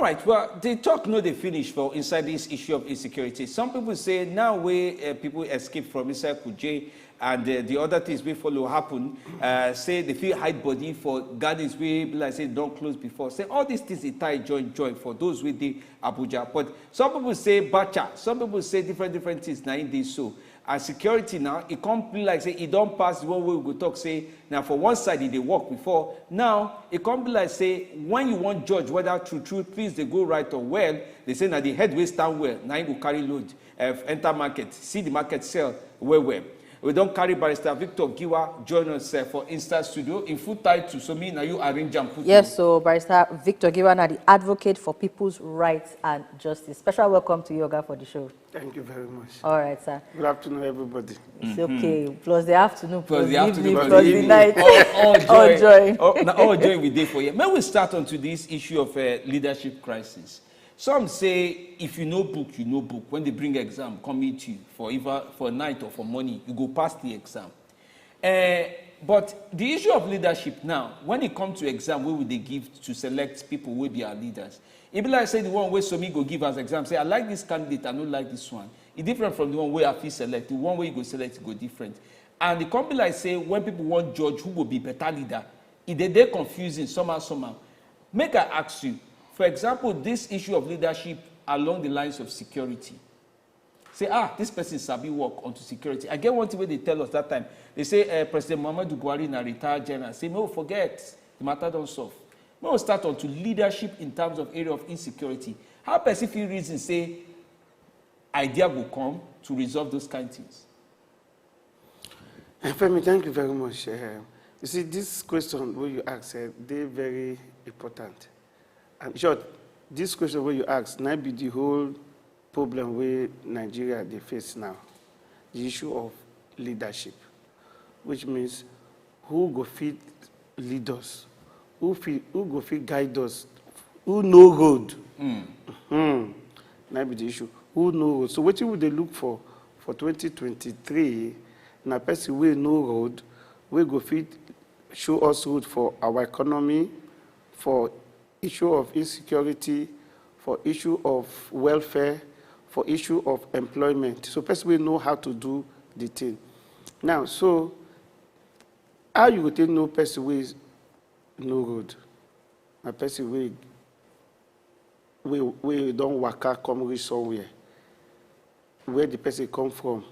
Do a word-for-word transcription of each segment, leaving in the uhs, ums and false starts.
Right, well, the talk no dey finish for inside this issue of insecurity. Some people say now wey uh, people escape from inside Kuje and uh, the other things wey follow happen, uh, say they fit hide body for gardens wey be like say don close before. Say all these things dey tie join join for those wey dey Abuja. But some people say bacha, some people say different different things na im dey so. And security now, e come be like say e don pass the one wey we go talk say na for one side e dey work before. Now e come be like say when you wan judge whether true true things dey go right or well, they say na the head wey stand well na im go carry load, eh, enter market, see the market sell well well. We don carry Barrister Victor Giwa join us, eh, for Insta studio. In full title, so me na you arrange am put. Yes, so Barrister Victor Giwa na the advocate for people's rights and justice. Special welcome to you, Oga, for the show. Thank you very much. All right, sir. Good afternoon, everybody. It's okay. Plus the afternoon, plus the afternoon, evening, plus the night. All, all joy. All joy. All, na all joy we dey for here. May we start onto this issue of uh, leadership crisis. Some say if you know book, you know book. When they bring exam, come meet you for either for night or for morning, you go pass the exam. Uh, but the issue of leadership now, when it comes to exam, wey we dey give to select people wey be our leaders, e be like say the one wey Somi go give as exam, say I like this candidate, I no like this one. E different from the one wey I fit select. The one wey you go select go different. And e come be like say when people wan judge who go be better leader, e dey dey confusing somehow somehow. Make I ask you, for example, this issue of leadership along the lines of security. Say, ah, this person sabi work onto security. I get one thing wey they tell us that time. They say uh, President Muhammadu Buhari na retired general. Say, no, forget, the matter don solve. Make we start onto leadership in terms of area of insecurity. How person fit reason say idea go come to resolve those kind things? Eh, Femi, thank you very much. Eh, you see, this question wey you ask, eh, dey very important. And in short, this question wey you ask, na be the whole problem wey Nigeria dey face now, the issue of leadership, which means who go fit lead us, who fit, who go fit guide us, who know road. Mm. Hmm. Na be the issue. Who know road? So wetin we dey look for for twenty twenty-three na person wey know road, wey go fit show us road for our economy, for issue of insecurity, for issue of welfare, for issue of employment. So person wey know how to do the thing. Now, so how you go take know person wey know road? Na person wey wey wey don waka come reach somewhere, where the person come from,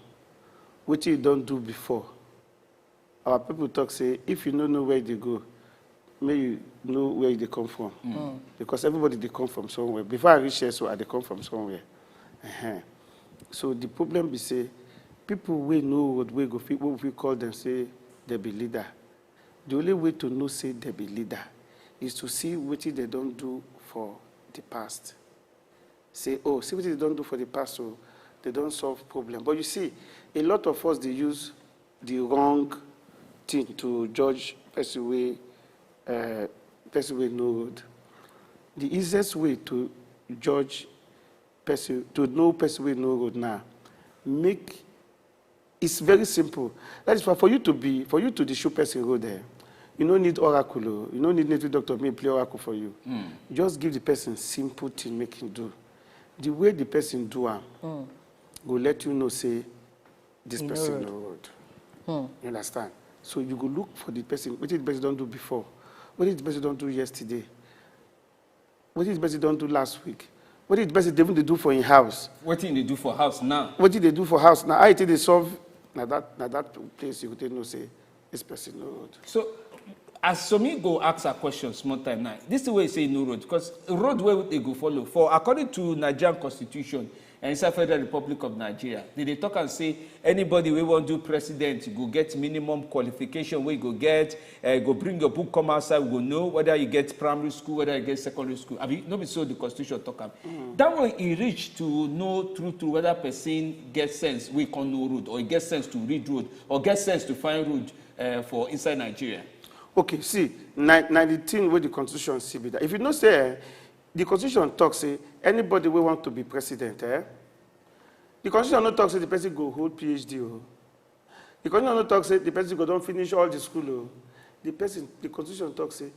wetin you don do before. Our people talk say if you no know where you dey go, make you know where you dey come from. Mm. Because everybody dey come from somewhere. Before I reach here, so I dey come from somewhere. Uh-huh. So the problem be say people wey know road wey go fit, wey we fit call them say they be leader. The only way to know say they be leader is to see wetin they don do for the past. Say, oh, see wetin they don do for the past, so they don solve problem. But you see, a lot of us dey use the wrong thing to judge person wey uh, person wey know road. The easiest way to judge person, to know person wey know road now, make it's very simple. That is why for you to be, for you to dey show person road there, you no need oracle o, you no need native doctor make play oracle for you. Mm. Just give the person simple thing make him do. The way the person do am mm. go let you know say this person know road. Mm. You understand? So you go look for the person, wetin the person don do before, wetin the person don do yesterday, wetin the person don do last week, wetin the person dey even dey do for im house. Wetin dey do for house now? Wetin dey do for house now? How e take dey solve? Na that, na that place you go take know say this person know road. So as Somi go ask her question small time now, this thing wey you say no road, because road wey they go follow for, according to Nigerian constitution, and inside Federal Republic of Nigeria, they dey talk and say anybody wey wan do president go get minimum qualification wey go get, uh, go bring your book come outside, we go know whether you get primary school, whether you get secondary school. Abi no be so the constitution talk am? Mm. That one e reach to know true true whether person get sense wey come know road, or e get sense to read road, or get sense to find road uh, for inside Nigeria. Okay, see, na, na the thing wey the constitution see be that. If you know say eh, the constitution talk say anybody wey want to be president, eh, the constitution no talk say the person go hold P H D o. The constitution no talk say the person go don finish all the school o. The person, the constitution talk say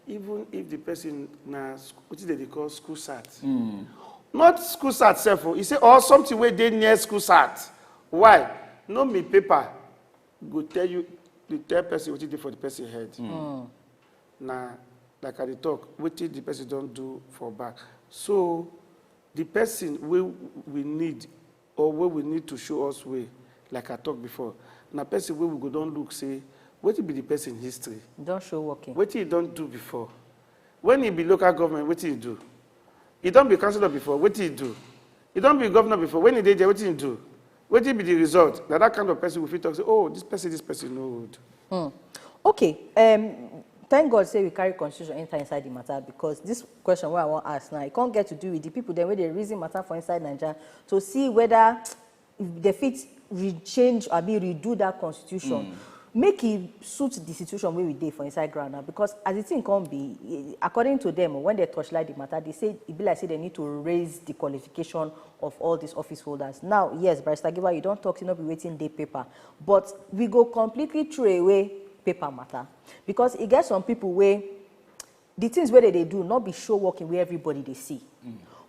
Even if the person na sc- wetin dem dey call school sat, not school sat sef o, e say, or something wey dey near school sat. Why? No be paper go tell you, dey tell person wetin dey for the person head. Na, like I dey talk, wetin the person don do for back. So the person wey we need, or wey we need to show us way, like I talk before, na person wey we go don look say wetin be the person history, Don't show working. Wetin he don do before. When he be local government, wetin he do? He don be councillor before, wetin he do? He don be governor before, when he dey there, wetin he do? Wetin be the result? Na that kind of person we fit talk say, oh, this person, this person no good. Okay, um, thank God say we carry constitution enter inside the matter, because this question wey I wan ask now, e come get to do with the people dem wey dey reason matter for inside Naija to see whether if they fit rechange abi redo that constitution, make e suit the situation wey we dey for inside ground now, because as the thing come be, eh, according to them, when they torchlight the matter, they say e be like say they need to raise the qualification of all these office holders. Now, yes, Barrister Giwa, you don talk say no be wetin dey paper, but we go completely throw away paper matter, because e get some people wey the things wey they dey do no be show working wey everybody dey see.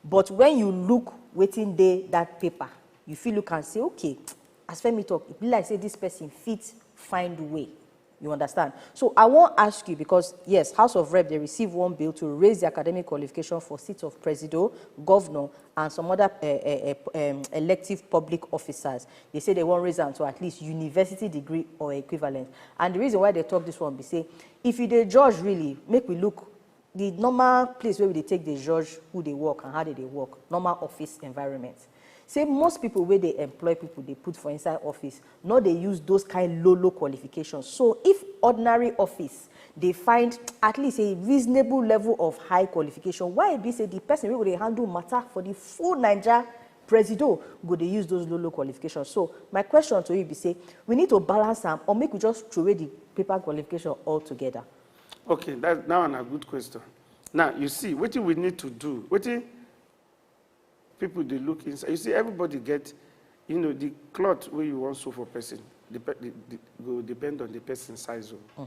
But when you look wetin dey that paper, you fit look and say, okay, as Femi talk, e be like say this person fit find way. You understand? So I wan ask you, because yes, House of Rep dey receive one bill to raise the academic qualification for seats of presido, governor, and some other uh, uh, uh, um, elective public officers. They say they wan raise am to at least university degree or equivalent. And the reason why they talk this one be say, if you dey judge really, make we look the normal place where we dey take the judge who they work and how they dey work, normal office environment. Say most people wey dey employ people dey put for inside office, no dey use those kind low low qualifications. So if ordinary office dey find at least a reasonable level of high qualification, why e be say the person wey go dey handle matter for the full Naija presido go dey use those low low qualifications? So my question to you be say, we need to balance am, or make we just throw away the paper qualification altogether? Okay, that, that one a good question. Now, you see, wetin we need to do, wetin people dey look inside, you see, everybody get, you know, the cloth wey you wan sew for person, the, pe- the, the, go depend on the person size o.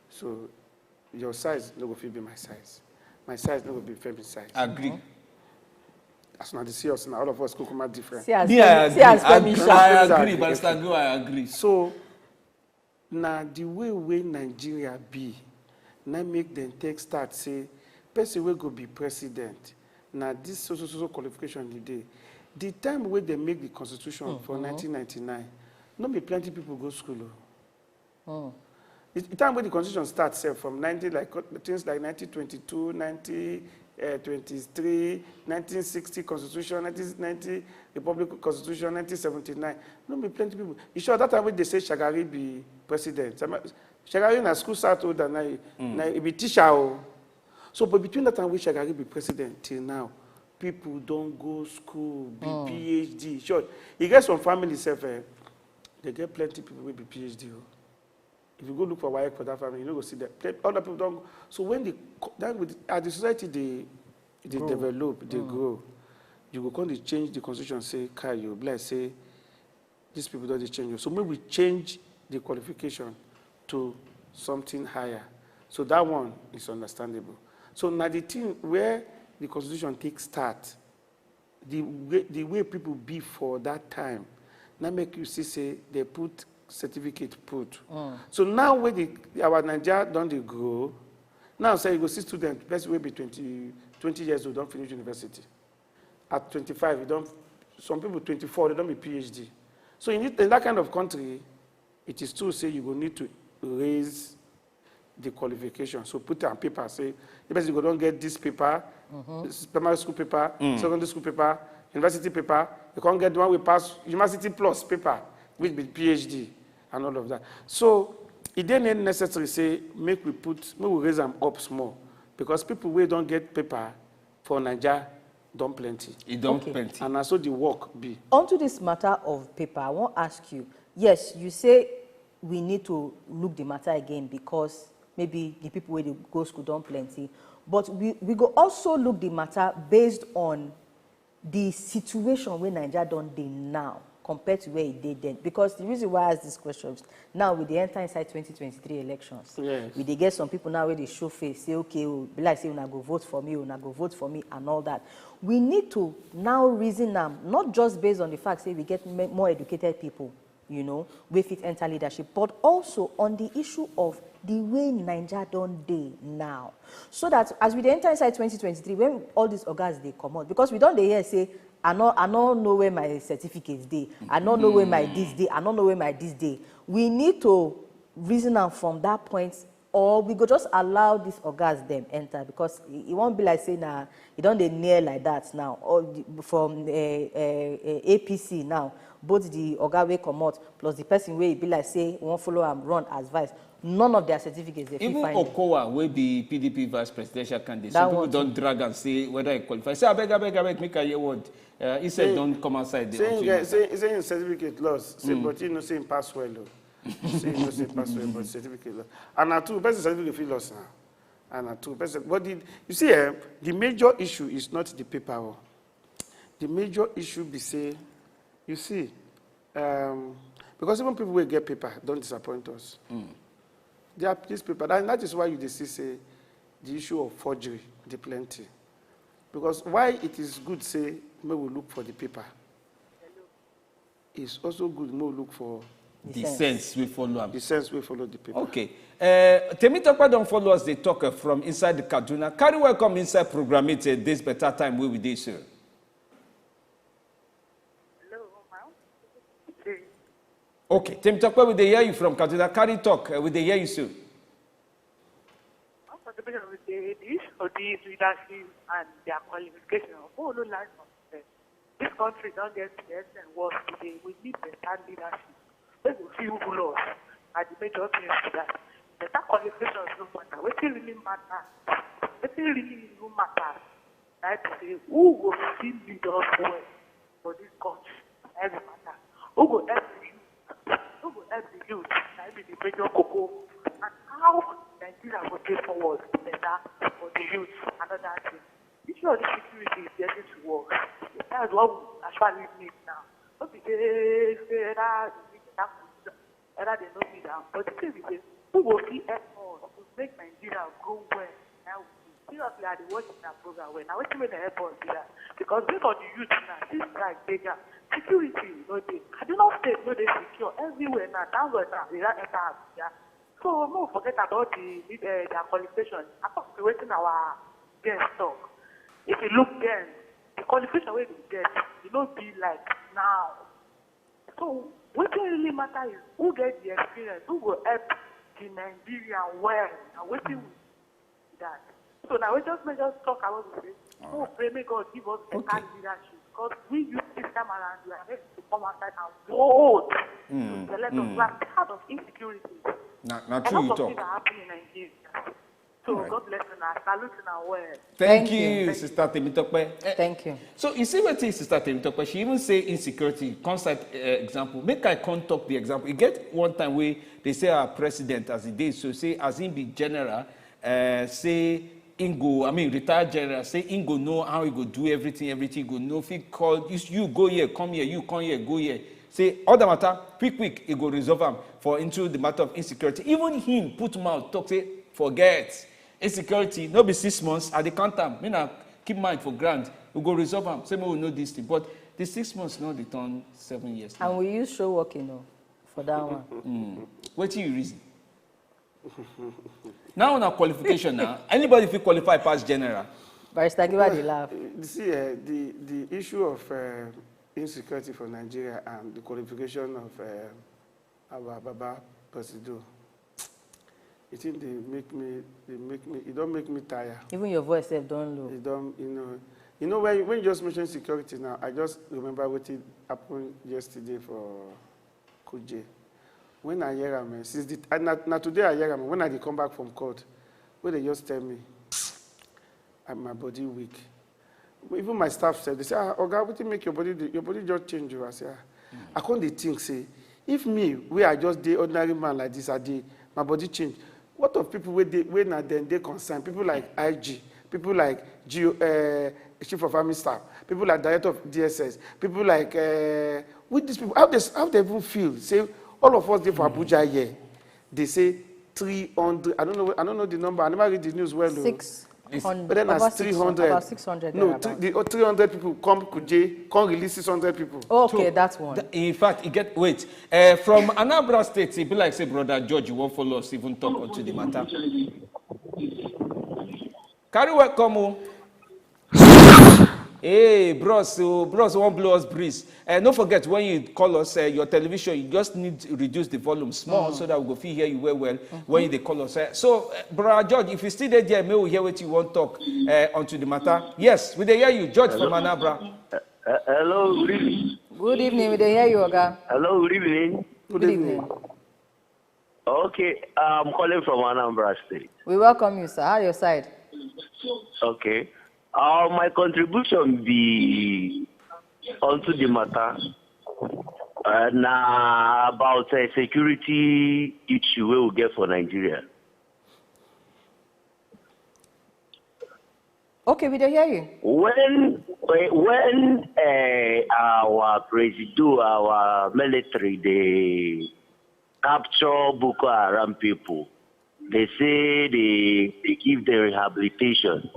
So your size no go fit be my size, my size no go be Femi size. Agree. As una dey see us now, all of us kukuma different. See as Me, I Femi, see as agree. Femi I, shout. I agree, Barrister Giwa, I agree. So na the way wey Nigeria be, na make dem take start say person wey go be president, na this so so so so qualification e dey. The time wey dem make the constitution for nineteen ninety-nine, no be plenty people go school o. The time wey the constitution start sef, from nineteen, like, co- things like nineteen twenty-two, nineteen twenty-three, nineteen sixty constitution, nineteen ninety republic constitution, nineteen seventy-nine, no be plenty people. You sure that time wey they say Shagari be president? Sama- Shagari na school sat holder, na na he be teacher o. So, but between that time wey Shagari be president till now, people don go school, be PhD. Sure, you get some family sef, eh, they get plenty people wey be PhD o. If you go look for WAEC for that family, you no go see them. Plen- Other people don go. So when the co- that with as the society dey dey develop, dey grow, you go come dey change the constitution, say, kai, you be like say these people don dey change o. So make we change the qualification to something higher. So that one is understandable. So na the thing where the constitution take start, the way the way people be for that time, na make you see say they put certificate put. So now wey the our Naija don dey grow, now say you go see student, person wey be twenty twenty years old don finish university. At twenty-five, you don, some people twenty-four, they don be PhD. So in, it- in that kind of country, it is true say you go need to raise the qualification. So put on paper, say the person go don get this paper, this primary school paper, secondary school paper, university paper, you can't get the one we pass university plus paper, which be PhD and all of that. So e dey ne- necessary say make we put make we raise am up small, because people wey don get paper for Naija don plenty. E don Okay. plenty. And na so the work be. Onto this matter of paper, I wan ask you. Yes, you say we need to look the matter again because maybe the people wey dey go school don plenty, but we we go also look the matter based on the situation wey Naija don dey now. compared to where e dey then? Because the reason why I ask this question is now we dey enter inside twenty twenty-three elections. Yes. We dey get some people now wey dey show face, say, "Okay, oh, be like say una go vote for me, una go vote for me," and all that. We need to now reason am, not just based on the fact say we get me- more educated people, you know, wey fit enter leadership, but also on the issue of the way Naija don dey now. So that as we dey enter inside twenty twenty-three, when all these ogas dey comot, because we don dey hear say, "I no, I no know where my certificate dey, I no know where my this dey, I no know where my this dey." We need to reason am from that point, or we go just allow these ogas dem enter, because e e wan be like say na e don dey near like that now. Or the, from uh, uh, uh, A P C now, both the oga wey comot plus the person wey e be like say wan follow am run as vice, none of their certificates dey fit Even find it. Okowa, wey be P D P vice presidential candidate, That some people one don drag am say whether he qualify. Say, "Abeg, abeg, abeg, make I hear word." Uh, he said, "Don't come outside the Saying, Otuima uh, side." Say, say him certificate lost. Say, but he no say him pass well, though. Say he no say him pass well, but certificate lost. And na two person certificate fit lost now. And na two person. But the, you see, eh, the major issue is not the paper. Oh. The major issue be say, you see, um, because even people wey get paper don disappoint us. They are this paper, and that is why you dey see say the issue of forgery dey plenty. Because why it is good say make we look for the paper, it's also good make we look for The sense we follow am. The sense wey follow the paper. Okay. Uh, Temitope don follow us dey talk uh, from inside the Kaduna. Carry welcome inside program. It's uh, this better time wey we dey so. Hello, ma'am. Okay, Temitope, we dey hear you from Kaduna. Carry talk. Uh, we dey hear you so. My contribution with the, the issue of these leadership and their qualification. Who no learn from them? This country don't get the essence worse today. We need better leadership. When we feel who lost are the major things to that. Better qualifications no matter. Wetin really matter? Wetin really even matter? That is say who go fit lead us well for this country? Every matter. Who go help the youth? Who go help the youth? That be the major cocoa. And how Nigeria go take forward better for the youth? Another thing. Issue of the security is getting to work. That's what we actually need now. Not be say say that we need that position, whether they no need am. But the thing is, say, who go fit help us to make Nigeria grow well? Now, seriously, I dey watch that program well. Now, wetin make dem help us do that? Because based on the youth now, this strike dey there. Security no dey. Kaduna State no dey secure everywhere now. Thank God now, they don enter Abuja. So no forget about the uh, their qualification. According to wetin our guest talk, if you look then, the qualification wey they get, e no be like now. So wetin really matter is who get the experience, who go help the Nigeria well, and wetin we need that. So now we just make us talk about the thing. So pray may God give us better Okay. Leadership, because we use this time around, we are ready to come outside and vote to select us. We are tired of insecurity. Na, na A true you lot of talk. things are happening in Nigeria. So Alright. God bless you and salute you well. Thank, Thank you, you. Sister Temitope. Eh, Thank you. So you see what Sister Temitope, she even say insecurity, concert uh, example. Make I come talk the example. You get one time where they say our president, as he did, so say as he be general, uh, say Ingo, I mean retired general, say Ingo know how he go do everything, everything go know. If he call, you, you go here, come here, you come here, go here. Say all the matter, quick, quick, he go resolve am for into the matter of insecurity. Even him put mouth, talk say, "Forget. Insecurity, no be six months, I dey count am. Me na keep mind for ground. We go resolve am. Say make we know this thing." But the six months no dey turn seven years. And we use show working, oh, for that one. Wetin you reason? Now na qualification now. Anybody fit qualify pass general. Barrister Giwa dey laugh. You see, uh, the the issue of uh, insecurity for Nigeria and the qualification of uh, our Baba Presido, I think they make me, they make me, it don't make me tire. Even your voice sef don low. It don't, you know, you know when when you just mention security now, I just remember what it happened yesterday for Kuje. When I hear am, eh, since the, and na, na today I hear am, when I dey come back from court, wey they just tell me, and my body weak. Even my staff said, they say, "Ah, Oga, wetin make your body, dey- your body just change you?" I say, "Ah." I come dey think say, if me, wey I just dey ordinary man like this, I dey, my body change. What of people wey dey, wey na dem dey concerned? People like I G, People like G O, uh, Chief of Army Staff, people like Director of D S S, people like, uh, with these people, how they, how they even feel? Say, all of us dey for Abuja here, they say three hundred, I don't know, I don't know the number, I never read the news well o. Six hundred, whether na over six hundred, three hundred. About six hundred. No, thereabouts. Three, the, oh, three hundred people come Kuje, come release six hundred people. Okay, so, that one. Th-, in fact, e get, wait. Uh, from Anambra State, e be like say Brother George, you wan follow us even talk onto the matter. Carry welcome o. Hey, bros, so bros wan blow us breeze. Uh, no forget, when you call us, uh, your television, you just need to reduce the volume small so that we go fit hear you well well when you dey call us. Uh, so, uh, Brother George, if you still dey there, may we hear what you wan talk, uh, onto the matter. Yes, we dey hear you, George from Anambra. Uh, uh, hello, good evening. Good evening, we dey hear you, Oga. Hello, good evening. Good evening. Okay, I'm calling from Anambra State. We welcome you, sir. How your side? Okay. Uh, my contribution be onto the matter. Uh, na about a security issue wey we get for Nigeria. Okay, we dey hear you. When, eh, when, eh, our presido, our military, they capture Boko Haram people, they say they, they give them rehabilitation.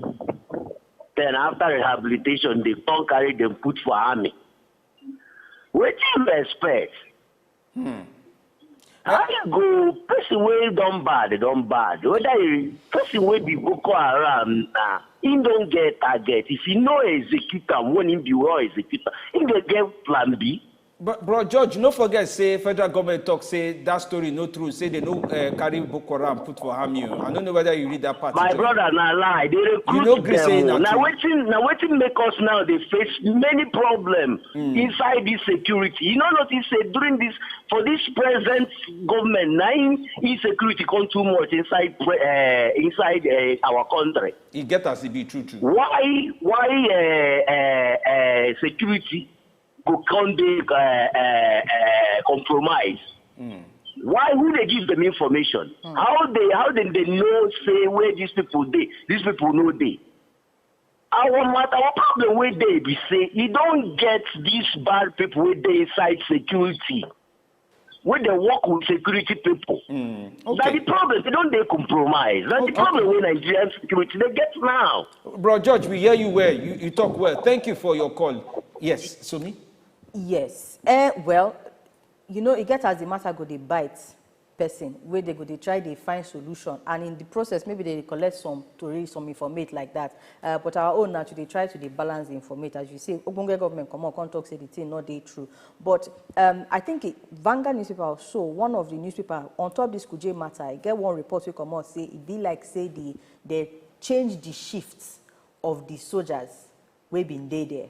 Then after rehabilitation, they come carry them put for army. Wetin you expect? Hmm. How you go, person wey don bad, don bad. Whether you, person wey be Boko Haram na, he don get target. If he no execute am, when he be well execute am, he go get plan B. But, Bro George, no forget say federal government talk say that story no true, say they no, uh, carry Boko Haram put for army o. I don't know whether you read that part. My brother, na lie. They recruit them. Now wetin, now wetin make us now dey face many problems inside this security. You no notice say during this, for this present government, na im insecurity come too much inside pre-, uh, inside, uh, our country. E get as e be, true, true. Why, why, uh, uh, uh, security go come dey, uh, uh, uh, compromise? Why, who dey give them information? How they, how dem dey know say where these people dey, these people no dey? Our matter, our problem wey dey be say e don get these bad people wey dey inside security, wey dey work with security people. Na the problem, they don dey compromise. Na the problem wey Nigerian security dey get now. Bro George, we hear you well. You, you talk well. Thank you for your call. Yes, so me? Yes. Eh, well, you know, e get as the matter go dey bite person, wey they go dey try dey find solution, and in the process, maybe they collect some tori, some informate like that. Uh, but our own na to dey try to dey balance the informate. As you say, ogbonge government come out, come talk say the thing no dey true. But, um, I think it, Vanguard newspaper also, one of the newspaper on top this Kuje matter, I get one report wey come out say e be like say the, they change the shift of the soldiers wey been dey there,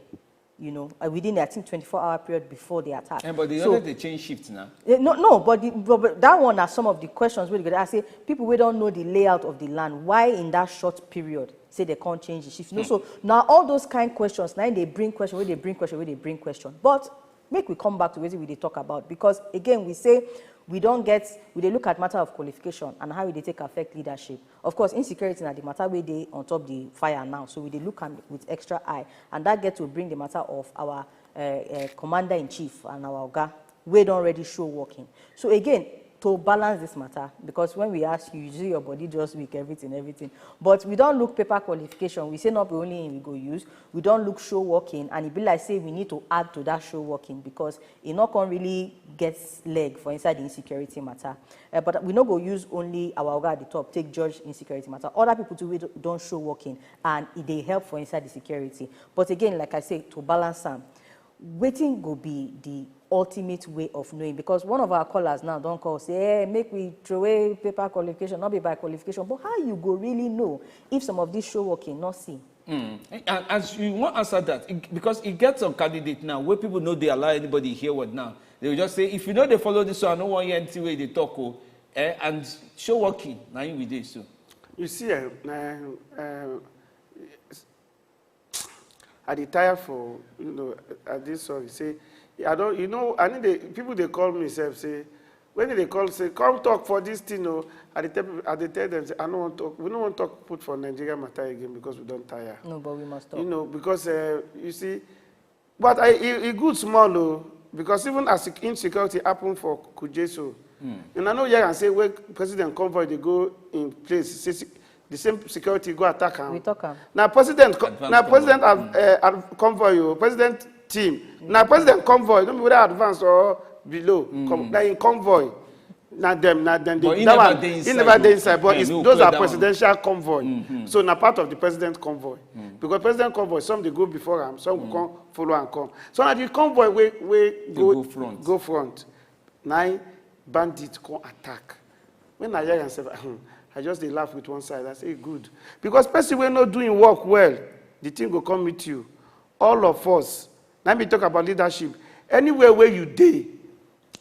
you know, uh, within, I think, twenty-four hour period before the attack. Eh, but they So, always dey change shift now. Eh, no, no, but, the, but, but that one are some of the questions wey they go dey ask, say, people wey don know the layout of the land, why in that short period say they can't change the shift? You know, so now all those kind questions, now they bring question, wey they bring question, wey they bring question. But make we come back to wetin we dey talk about, because again, we say we don get, we dey look at matter of qualification and how e dey take affect leadership. Of course, insecurity na the matter wey dey on top the fire now, so we dey look am with extra eye, and that get to bring the matter of our, uh, uh, commander in chief and our oga wey don already show working. So again, to balance this matter, because when we ask you, you see your body just weak, everything, everything. But we don look paper qualification. We say not be only him we go use. We don look show working, and e be like say we need to add to that show working, because e no come really get leg for inside the insecurity matter. Uh, but we no go use only our oga at the top take judge insecurity matter. Other people too wey don show working, and e dey help for inside the security. But again, like I say, to balance am, wetin go be the ultimate way of knowing? Because one of our callers now don call say, "Hey, make we throw away paper qualification, not be by qualification." But how you go really know if some of this show working not see? Mm. And as you wan answer that, it, because e get some candidate now wey people no dey allow anybody hear word now. They will just say, "If you no dey follow this one, I no wan hear anything wey you dey talk o." Eh, and show working, na him we dey so. You see, eh, eh, eh, I dey tire for, you know, I dey sorry. Say, I don't, you know, I need the people dey call me sef say, When they call, say, "Come talk for this thing," oh, I dey tell people, I dey tell them, say, "I no wan talk. We no wan talk put for Nigeria matter again because we don tire." No, but we must talk. You know, because uh, you see, but I, e, e good small, oh, because even as sec- insecurity happen for Kujeso, and I know here and say, "Where President convoy dey go in place," say, se- the same security go attack am. We talk am. Na president, co- Advance na convoy. president of uh, ad- convoy, oh, president team. Na president convoy, no be whether advance or below. Com- na in convoy. Na them, na them. But They- he that never one, dey he inside, never though. dey inside, but Eh, it's, no, those clear are that one. Presidential convoy. So na part of the president convoy. Because president convoy, some dey go before am, some go come follow am come. So na the convoy wey wey Dey go go front. Go front. Na im bandit come attack. When I hear am sef, I just dey laugh with one side. I say, "Good." Because person wey no do im work well, the thing go come meet you. All of us, na me talk about leadership. Anywhere where you dey,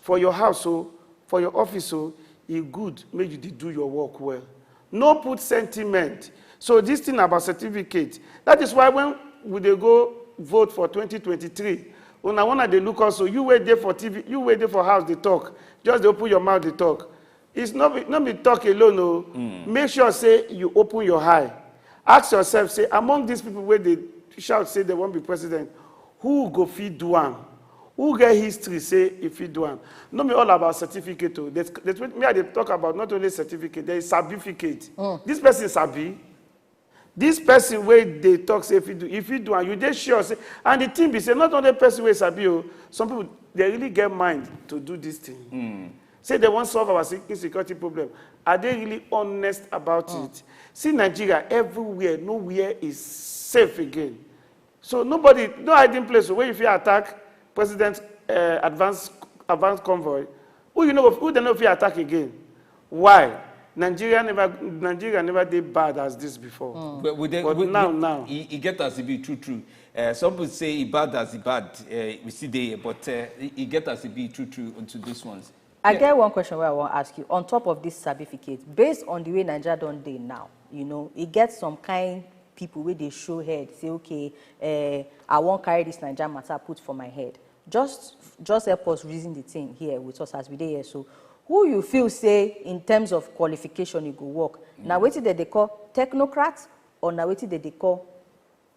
for your house o, for your office o, e good make you dey do your work well. No put sentiment. So this thing about certificate, that is why when we dey go vote for twenty twenty-three, una wanna dey look us o, you wey dey for T V, you wey dey for house dey talk, just dey open your mouth dey talk. It's not be, not be talk alone o. Make sure say you open your eye. Ask yourself, say, among these people wey dey shout say they wan be president, who go fit do am? Who get history say e fit do am? No be all about certificate o. There's, there's, me I dey talk about not only certificate, there is certificate. This person sabi. This person wey dey talk say e fit do, e fit do am. You dey sure say, and the thing be say not only person wey sabi o. Some people, they really get mind to do this thing. Say they wan solve our sec- insecurity problem. Are they really honest about it? See Nigeria, everywhere, nowhere is safe again. So nobody, no hiding place where you fit attack president uh, advance advance convoy. Who you know? Who they no fit attack again? Why? Nigeria never Nigeria never dey bad as this before. But, we dey- But we- now, we- now. E, e get as e be, true, true. Uh, some people say e bad as e bad. Uh, we see dey, but uh, e, e get as e be, true, true, onto these ones. I get one question where I wan ask you. On top of this certificate, based on the way Nigeria don dey now, you know, e get some kind people wey dey show head, say, "Okay, uh, I wan carry this Nigeria matter put for my head." Just, just help us reason the thing here with us as we dey here. So, who you feel say in terms of qualification e go work? Na wetin dem dey call technocrat, or na wetin dem dey call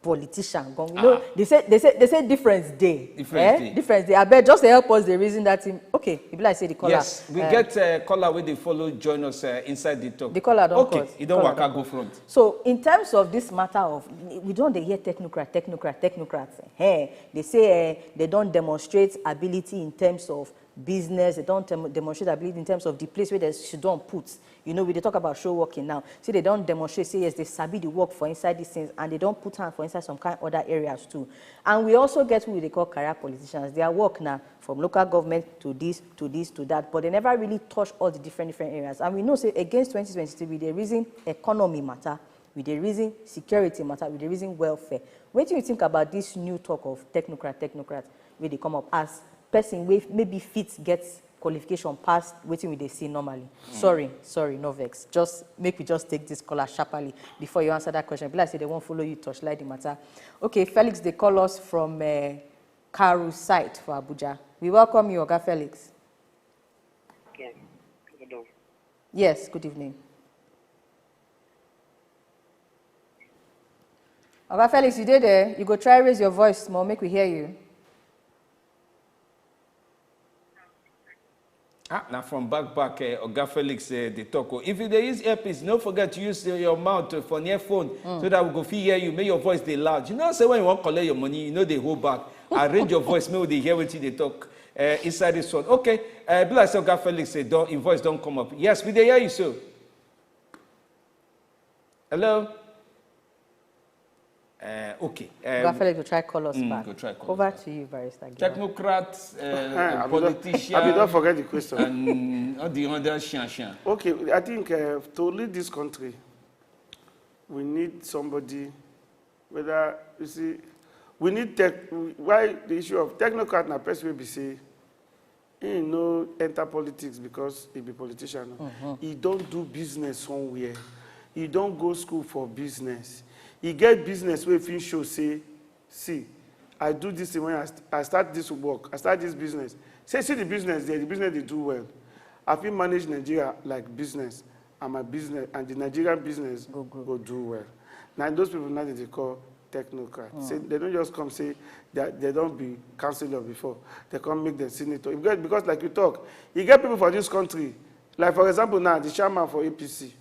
politician? Gan, you know, they say they say they say difference dey. Difference Eh? Dey. Difference dey. Abeg, just dey help us dey reason that thing. Okay, e be like say the caller. Yes, we eh, get uh, caller wey dey follow join us uh, inside the talk. The caller don Okay, cut. E don Caller waka don go front. So in terms of this matter of, we don dey hear technocrat, technocrat, technocrat. Hey, they say uh, they don demonstrate ability in terms of business. They don dem- demonstrate ability in terms of the place where they should don put. You know, we dey talk about show working now. See, they don demonstrate say yes, they sabi the work for inside these things, and they don put hand for inside some kind other areas too. And we also get who they call career politicians. Their work now from local government to this, to this, to that, but they never really touch all the different different areas. And we know say against twenty twenty-three, we dey reason economy matter, we dey reason security matter, we dey reason welfare. Wetin you think about this new talk of technocrat, technocrat wey dey come up as person wey maybe fit get qualification pass wetin we dey see normally? Sorry, sorry, no vex. Just make we just take this caller sharply before you answer that question. Be like say they wan follow you torchlight the matter. Okay, Felix dey call us from uh, Karu site for Abuja. We welcome you, Oga Felix. Okay. Hold on. Yes, good evening. Oga Felix, you dey there? You go try raise your voice small, make we hear you. Ah, na from back back, uh, Oga Felix uh, dey talk. Oh. If you dey use earpiece, no forget to use uh, your mouth uh, for near phone so that we go fit hear you. Make your voice dey loud. You know, say when you wan collect your money, you no dey hold back. Arrange your voice, make we dey hear wetin you dey talk uh, inside this one. Okay, uh, be like say Oga Felix say don, im voice don come up. Yes, we dey hear you so. Hello. Uh, okay. Um, Oga Felix go try call us mm, back. Go try call Over us back. To you, Barrister Giwa. Technocrats, uh, Eh, I be don- politician, I be don forget the question. And all the other shan shan. Okay, I think uh, to lead this country, we need somebody. Whether you see, we need tech. Why the issue of technocrat na person wey be say he no enter politics because he be politician. No. He don do business somewhere. He don go school for business. He get business wey fit show say, "See, I do this thing when I, st- I start this work, I start this business." Say, "See the business there, the business dey do well." I fit manage Nigeria like business, and my business and the Nigerian business go, go do well. Now those people now they call technocrats. Say they don't just come say that they don't be councillor before. They come make them senator. Because, because like you talk, you get people for this country. Like for example now, the chairman for A P C.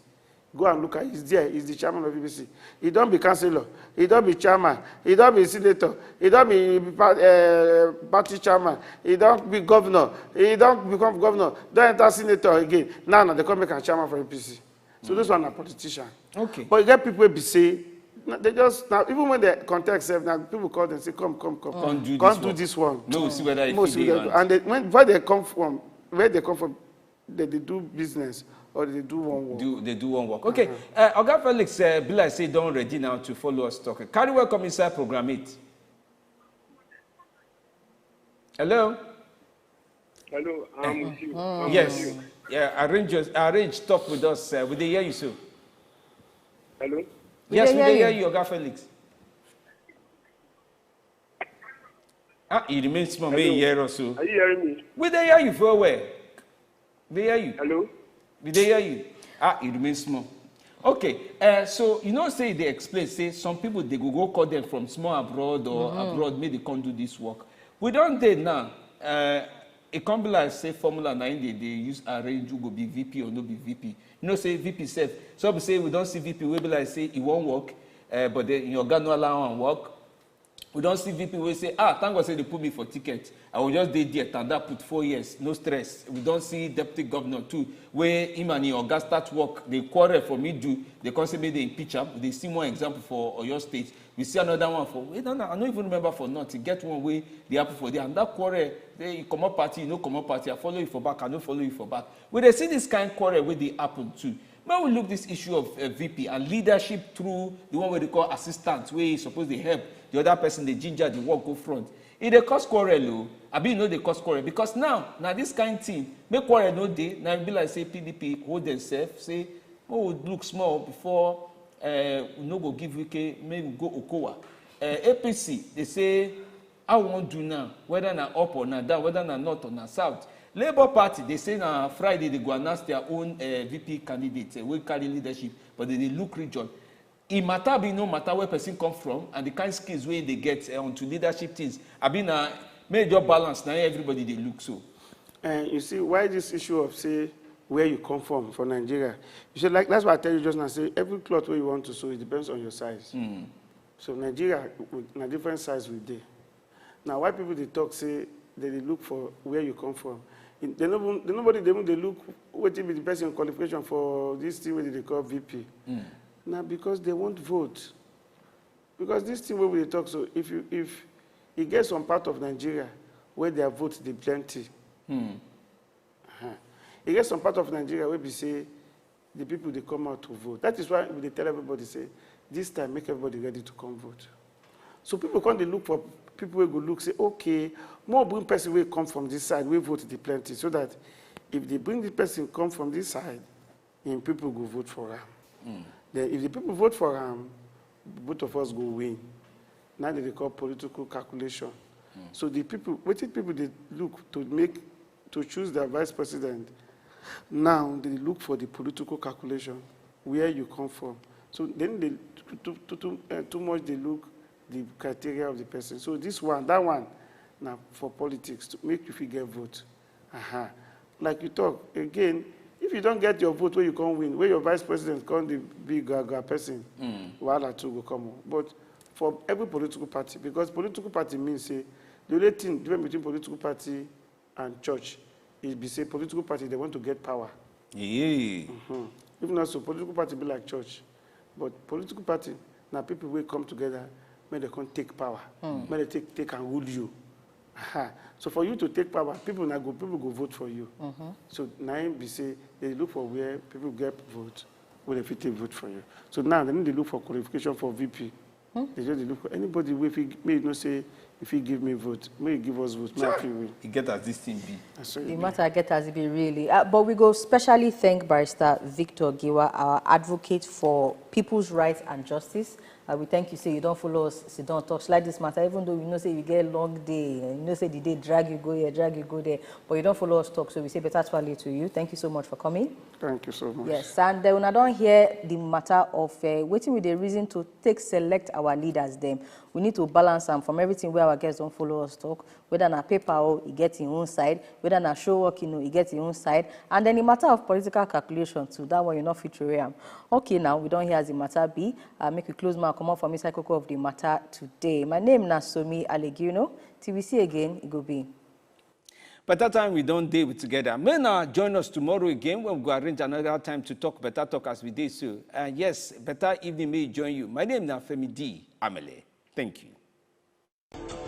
Go and look at, he's there, he's the chairman of A P C. He don't be councillor, he don't be chairman, he don't be senator, he don't be pa- uh, party chairman, he don't be governor, he don't become governor, don't enter senator again. Now, now they come make a chairman for A P C. So this one a politician. Okay. But you get people wey be say, na- they just now, even when they contact sef, now people call them say, come, come, come, Come do this come do one. This one. Make we see whether e Most fit people dey get- right. And they, when, where they come from, where they come from, they, they do business or they do one work. Do they do one work? Okay, uh, Oga Felix, uh, be like say don ready now to follow us talk. Carry welcome inside program eight. Hello. Hello, I'm with you. I'm Yes. With you. Yeah, arrange your, arrange talk with us. Uh, we dey hear you so. Hello. Yes, dey we hear dey hear you. You, Oga Felix. Ah, you remain small, may you Hello. Hear us so. Are you hearing me? We dey hear you very well. Dey hear you. Hello. We dey hear you. Ah, you remain small. Okay, uh, so you know say they explain say some people they go go call them from small abroad or abroad make they come do this work. We don't dey now. Uh, it come be like say formula na im dey dey use arrange who go be V P or no be V P. You know say V P sef. Some be say we don see V P wey be like say e wan work, uh, but then your oga no allow am work. We don see V P wey say, ah, thank God say they put me for ticket. I will just dey there, tanda put four years, no stress. We don see deputy governor too, wey him and him oga start work, they quarrel for middle, they come say make they impeach am. We dey see one example for Oyo State. We see another one for, we don't, I no even remember for North. E get one wey dey happen for there, and that quarrel, say you comot party, you no comot party. I follow you for back, I no follow you for back. We dey see this kind quarrel wey dey happen too. Make we look this issue of uh, V P and leadership through the one wey they call assistant, wey suppose dey help the other person, dey ginger the work go front. E dey cause quarrel o, abi e no dey cause quarrel? Because now na this kind thing make quarrel no dey. Na e be like say P D P hold themselves, say make we look small before uh, we no go give Wike, make we go Okowa. Uh, A P C dey say how we wan do now, whether na up or na down, whether na north or na south. Labour Party dey say na Friday they go announce their own uh, V P candidate uh, wey carry leadership, but they dey look region. E matter be no matter where person come from and the kind skills wey they get uh, onto leadership things. Abi na make e just balance, na everybody dey look so. And you see why this issue of say where you come from for Nigeria. You see, like that's why I tell you just now. Say every cloth where you want to sew, it depends on your size. So Nigeria, we- na different size we dey. Now why people dey talk say they dey look for where you come from. They no even, they, nobody dey even dey look wetin be the person qualification for this thing wey they dey call V P. Na because they want vote. Because this thing wey we dey talk so, if you if e get some part of Nigeria where their vote dey plenty. Uh-huh. E get some part of Nigeria wey be say the people dey come out to vote. That is why we dey tell everybody say this time make everybody ready to come vote. So people come dey look for people wey go look say, okay, more bring person wey come from this side wey vote dey plenty, so that if they bring the person come from this side, im people go vote for am. Then if the people vote for am, both of us go win. Now they dey call political calculation. So the people, wetin people dey look to make to choose their vice president, now they dey look for the political calculation, where you come from. So then they too too too, uh, too much they look the criteria of the person. So this one, that one, now for politics to make you fit get vote. Uh-huh. Like you talk again, if you don't get your vote where you can't win, where your vice president can't be gra gra person, wahala too go come on. But for every political party, because political party means say the only thing different between political party and church is be say political party they want to get power. Yeah. If not so, political party be like church. But political party, now people will come together, make they come take power, make they take take and rule you. Aha. So for you to take power, people now go people go vote for you. So now im be say they look for where people get vote, where they fit take vote for you. So now they need to look for qualification for V P. They just dey look for anybody wey fit make you know say if you give me vote, make you give us vote, make I fit win. E get as this thing be. Na so e The be. Matter get as it be really. Uh, but we go specially thank Barrister Victor Giwa, our advocate for people's rights and justice, I will thank you say you don't follow us sit down talk like this matter, even though we know say you get long day, you know say the day drag you go here, drag you go there, but you don't follow us talk, so we say better twale to you. Thank you so much for coming. Thank you so much. Yes, and then una don hear the matter of uh, wetin we dey reason to take select our leaders dem. We need to balance am from everything wey our guests don follow us talk, whether na paper o, e get im own side, whether na show work, you know, e get im own side, and then the matter of political calculation too, that one you no fit throway am. Okay, now we don hear as the matter be. Uh, make we close mouth comot from inside koko of the matter today. My name na Somi Alegino. Till we see again, e go be. Better time we don dey with together. May now join us tomorrow again when we go arrange another time to talk better talk as we dey so. And yes, better evening may join you. My name na Femi D Amele. Thank you.